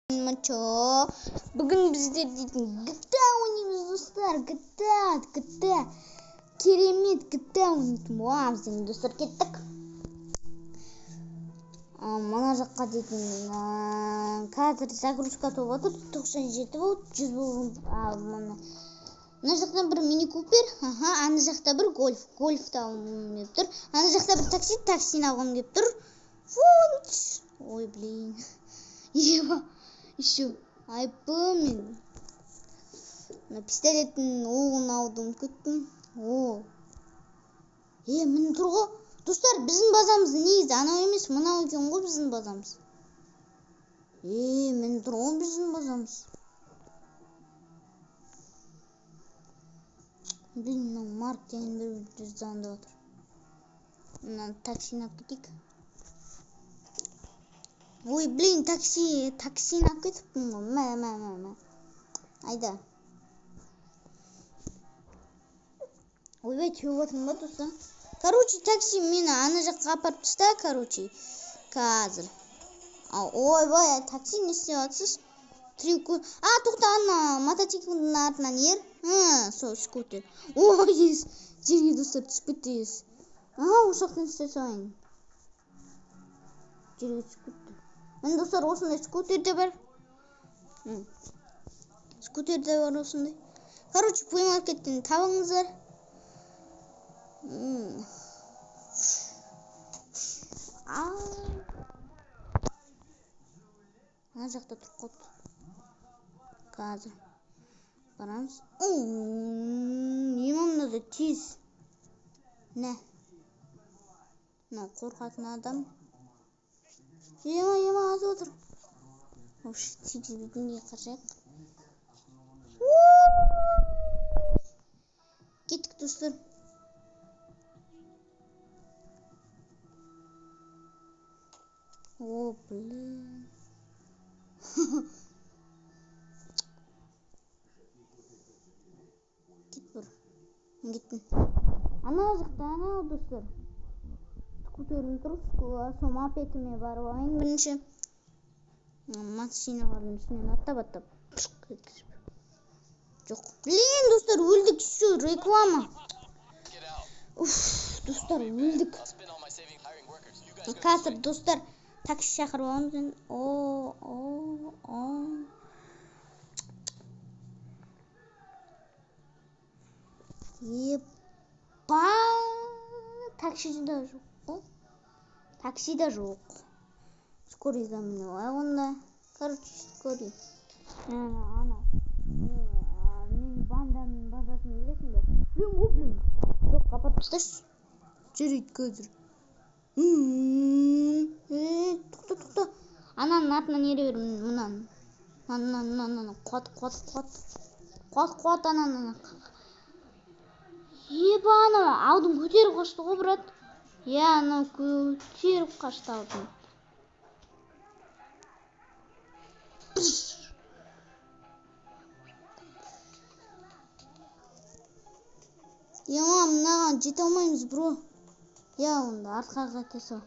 Мачо. Бүгін біздер дейтін GTA ойнаймыз, достар. GTA, GTA. Керемет GTA ойнайтын боламыз енді, достар, кеттік. Мына жаққа дейтін қазір загрузка толып отыр. 97 болды, 100 болды. Мына. Мына жақтан бір мини купер, аха, ана жақта бір гольф, гольф алғым келіп тұр. Ана жақта бір такси, таксини алғым келіп тұр. Фунт. Ой, блин. Ева, еще айпы мен. Мына пистолеттің оғын алдым, күттім. О. Міне тұр ғой. Достар, біздің базамыз негізі анау емес, мынау екен ғой біздің базамыз. Міне тұр ғой біздің базамыз. Блин, мынау Марк деген бір звондап отыр. Мына таксини алып кетейік. Ой, блин, таксини алып кетіппін ғой. Мә, мә, мә, мә. Айда. Ойбай, теуіп жатырмын ба, достар? Короче, такси мені ана жаққа апарып таста, короче. Қазір. Ойбай, такси не істеп жатсыз? Тоқта, ана мотоциклдің артынан ер. Сол скутер. Ой, ес. Жерге, достар, түсіп кетті, ес. Осы жақтан істей салайын. Жерге түсіп кетті. Міне, достар, осындай скутер де бар. Скутер де бар осындай. Короче, Play Market'тен табыңыздар. Ана жақта тұрып қалыпты. Қазір барамыз. Не мынада тез. Не? Мынау қорқатын адам. Ема, ема, азып отыр. Вообще, тигізбейтіндей қашайық. Кеттік, достар. О, блин. Кет бір. Мен кеттім. Ана жақта, анау, достар. Скутерім тұр, сол мопедіме барып алайын бірінші. Машиналардың үстінен аттап-аттап. Пшық еткізіп. Жоқ. Блин, достар, өлдік. Еще реклама. Уф, достар, өлдік. Қазір, достар, такси шақырып аламыз енді. О, о, о. Епа, такси да жоқ қой. Такси да жоқ. Скорыйға мініп алайық онда. Короче, скорый. Ана, мен банданың базасын білесің бе? Блин, о, блин. Жоқ, апарып тасташы. Жарайды, қазір. Тоқта, тоқта. Ананың артынан ере бер, мынаны. Мынаны, мынаны, мынаны. Қуат, қуат, қуат. Қуат, қуат, ананы, ананы. Еба, анау алдын көтеріп қашты ғой, брат. Иә, анау көтеріп қашты алдын. Ема, мынаған жете алмаймыз, бро. Иә, онда артқа қайта сал.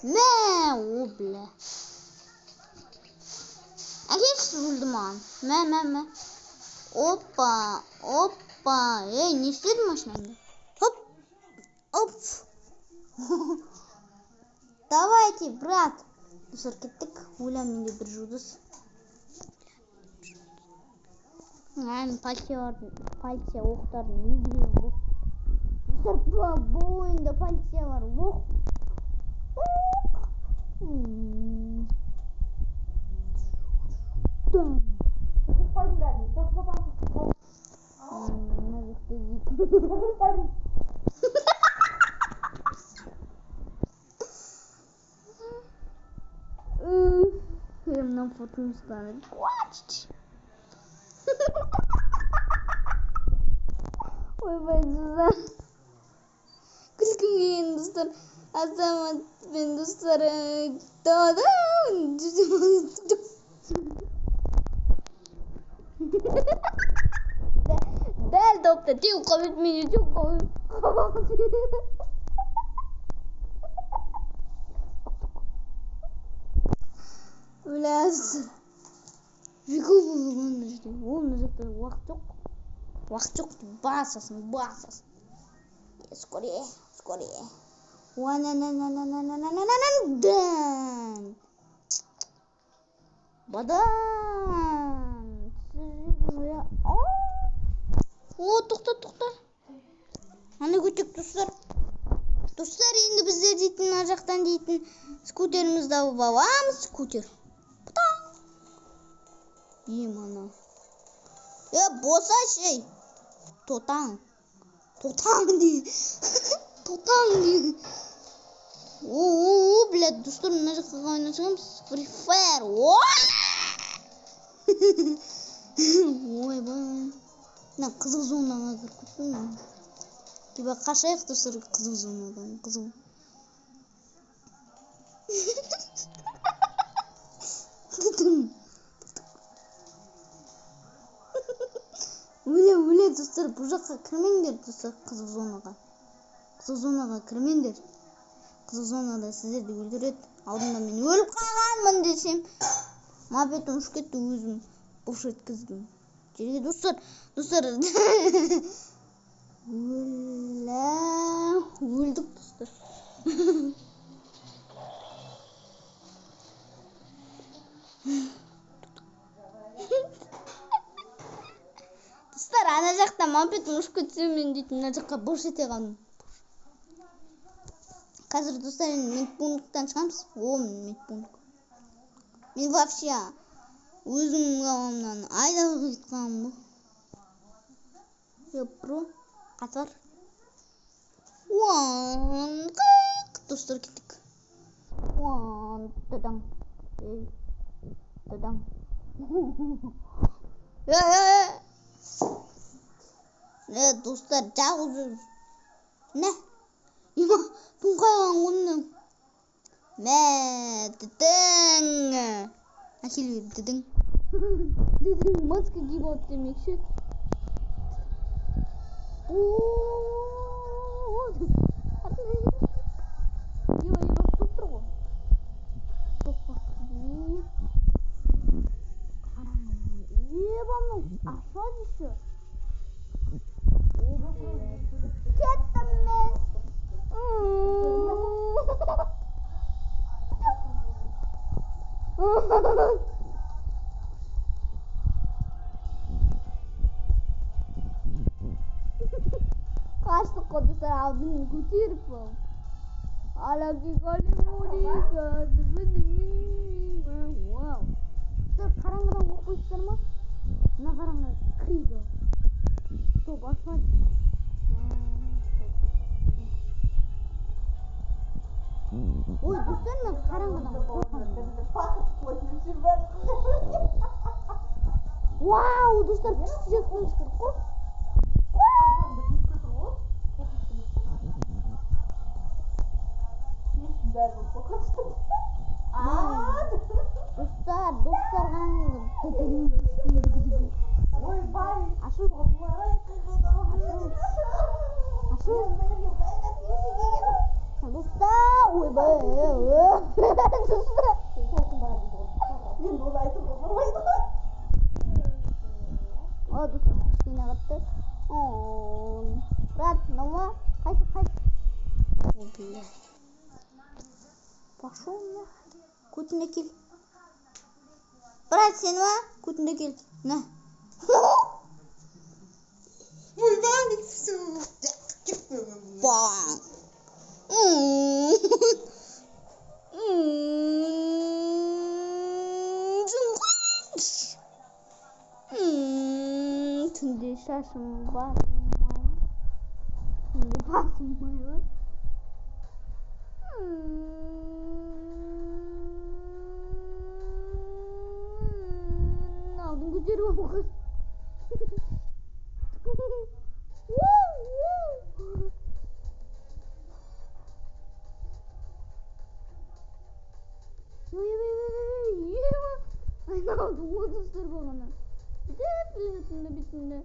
Мә, о, бля. Әкелші өлді маған. Мә, мә, мә. Опа, опа. Ей, не істедің машинаңды? Хоп, оп. Давайте, брат. Достар, кеттік. Ойла, менде бір жұлдыз. Мен полиция оқтардың өзіне оқ. Достар, бұл ойында полиция бар. Оқ. Оқ. Мына жақта іздейтін. Мына фотоны ұстады. Ойбай, достар. Күлкім келген, достар. Азамат пен достар далада. Дәл допта теуіп қалып еді, мені теуіп қалып еді. Өләсіз. О, мына жақта уақыт жоқ. Уақыт жоқ, басасың, басасың. Скорее, скорее. Бадан. О, тоқта, тоқта. Аны көтек, достар. Достар, енді біздер дейтін мына жақтан дейтін скутерімізді алып аламыз. Скутер. Ем ана. Босашы, ей. Тотаң. Тотаң дейді. Тотаң дейді. О, блядь, достар, мына жаққа қалай шығамыз? Free Fire. Ойбай. Мына қызыл зонаға кіріп кеттім. Типа қашайық, достар, қызыл зонадан. Қызыл. Өле, өле, достар, бұл жаққа кірмеңдер, достар, қызыл зонаға. Қызыл зонаға кірмеңдер. Қызыл зонада сіздерді өлтіреді. Алдында мен өліп қалғанмын десем, мопедім ұшып кетті, өзім бұш еткіздім. Жерге, достар, достар. Өлә, өлдік, достар. Достар, ана жақта мопедім ұшып кетсе, мен дейтін мына жаққа бұш ете қалдым. Қазір, достар, енді медпункттан шығамыз. О, медпункт. Мен вообще өзім қаламнан айдап кетіп қалғанмын ғой. Бро, қатар. Уан, қиқ. Достар, кеттік. Уан, тадаң. Тадаң. Достар, жалғыз. Не? Има, тоңқайған ғой. Мә, дідің. Әкеліп бер, дідің. Дідің, маска киіп алып демекші. Еба, еба, стоп тұр ғой. Еба, мынау ашады еще. Кеттім мен. Қаштық қой, достар, алдын көтеріп алып. Вау. Достар, қараңғыдан қорықпайсыздар ма? Мына қараңғы криго. Стоп, ашпайды. Ой, достар, мен қараңғыдан қорқамын. Вау, достар, күшті жақтан шықтық қой. Достар, достар, қараңыздар. Ойбай. Ашу. Ашу. Достар, ойбай. Достар. Мен оны айтуға болмайды ғой. О, достар, кішкене қатты. Брат, мынау ма? Қайсы, қайсы? О, бля. Пошел нахер. Көтіңді кел. Брат, сен ма? Көтіңді кел. На. Ойбай. Бам. Түнде шашым басым майлы. Түнде басым майлы. Алдын көтеріп алған. Айналдым ғой, достар, бағана. Бүйтіп келе бетінде.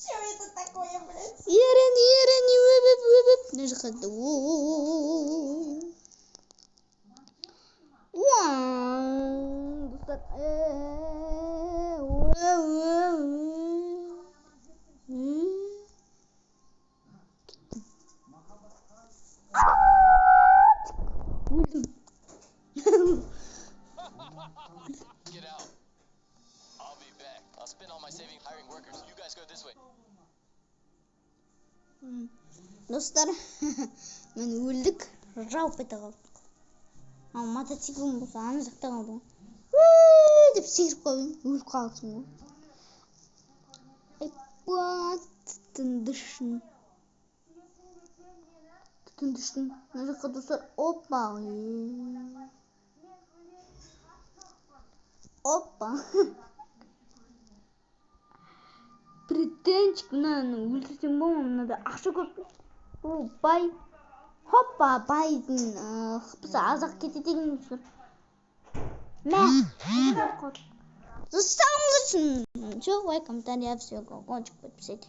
Что это такое, блядь? жаққа. Достар, өлдім. Get out. I'll be back. I'll spend all my saving hiring workers. You guys go this way. Достар, мен өлдік, жауып кете қалдық. Ал мотоциклім болса, ана жақта қалды ғой. Деп секіріп қалып едім, өліп қалыпсың ғой. Айпа, түтін. Түтін түштім. Мына жаққа, достар, опа. Опа. Притенчик, мынаны өлтірсем болма, мынада ақша көп. О, бай. Хоппа, байдың хпсы аз-ақ кетеді екен, достар. Мә. Самый лучший. Чё, лайк, комментарий, все, колокольчик подписать.